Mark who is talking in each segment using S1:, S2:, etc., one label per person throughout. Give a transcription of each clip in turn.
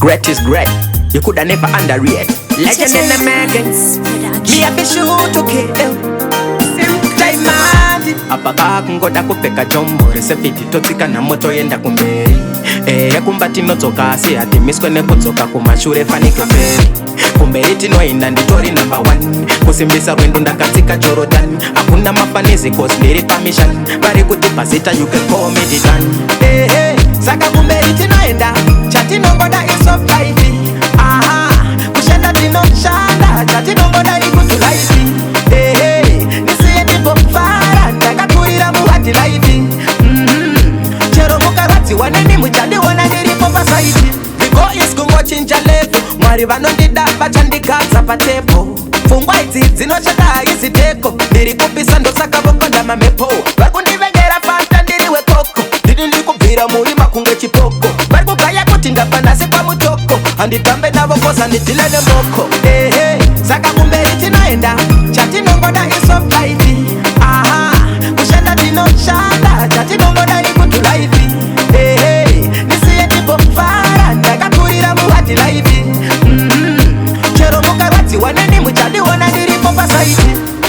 S1: Great is great. You coulda never underrate. Legend in the making. Me have to shoot to kill. Diamond. Apa pakungoda kupfeka jombo resefiti, totsika nhamo, toenda kumberi. Ehe, kumba tinodzoka, asi hatimiswe nekudzoka kumashure fanike peri. Kumberi tinoenda, nditori number one. Kusimbisa rwendo, ndakatsika Jordan. Hakuna mafanizi, 'cause ndiri pamission. Vari kutipa zita, you can call me the Don. Ehe, saka kumberi tinoenda, chatinongoda isoft life. Aha, kushanda tinoshanda, chatinongoda igood life. Ehe, ndisiye ndimbofara, ndakakurira muhard life. Chero mukarwadziwa neni, muchandiona ndiripo pasite. The goal is kungochinja level. Mwari vanondida, vachandigadza patable. Pfungwa idzi dzinoshanda, haisi teko. Ndiri kupisa, ndosaka vokonda mamhepo. Vari kundivengera fanta, ndiri wekoko. Ndini ndiri kubvira murima kunge chipoko. Vari kugaya kuti ndabva nhasi kwamutoko. Handitambe navo, 'cause handideale nemboko. Ehe, saka kumberi tinoenda, chatinongoda isoft life. Aha, kushanda tinoshanda, chatinongoda igood life. Ehe, ndisiye ndimbofara, ndakakurira muhard life. Chero mukarwadziwa neni, muchandiona ndiripo pasite.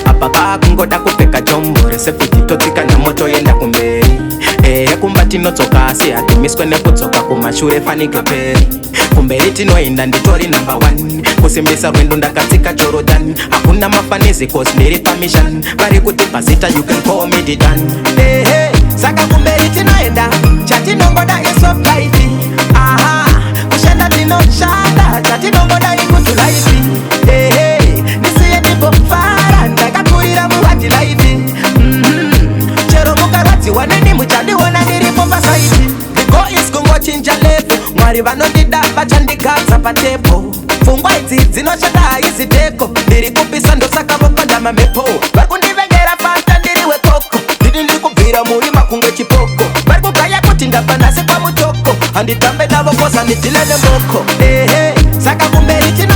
S1: Apa pakungoda kupfeka jombo resefiti, totsika nhamo, toenda kumberi. Ehe, kumba tinodzoka, asi hatimiswe nekudzoka kumashure fanike peri. Kumberi tinoenda, nditori number one. Kusimbisa rwendo, ndakatsika Jordan. Hakuna mafanizi, 'cause ndiri pamission. Vari kutipa zita, you can call me the Don. Ehe, saka kumberi tinoenda, chatinongoda isoft life. Aha, kushanda tinoshanda, chatinongoda igood life. Ehe, ndisiye ndimbofara, ndakakurira muhard life. Chero mukarwadziwa neni, muchandiona ndiripo pasite. The goal is kungochinja level. Mwari vanondida, vachandigadza patable. Pfungwa idzi dzinoshanda, haisi teko. Ndiri kupisa, ndosaka vokonda mamhepo. Vari kundivengera fanta, ndiri wekoko. Ndini ndiri kubvira murima kunge chipoko. Vari kugaya kuti ndabva nhasi kwamutoko. Handitambe navo, 'cause handideale nemboko. Ehe, saka kumberi tino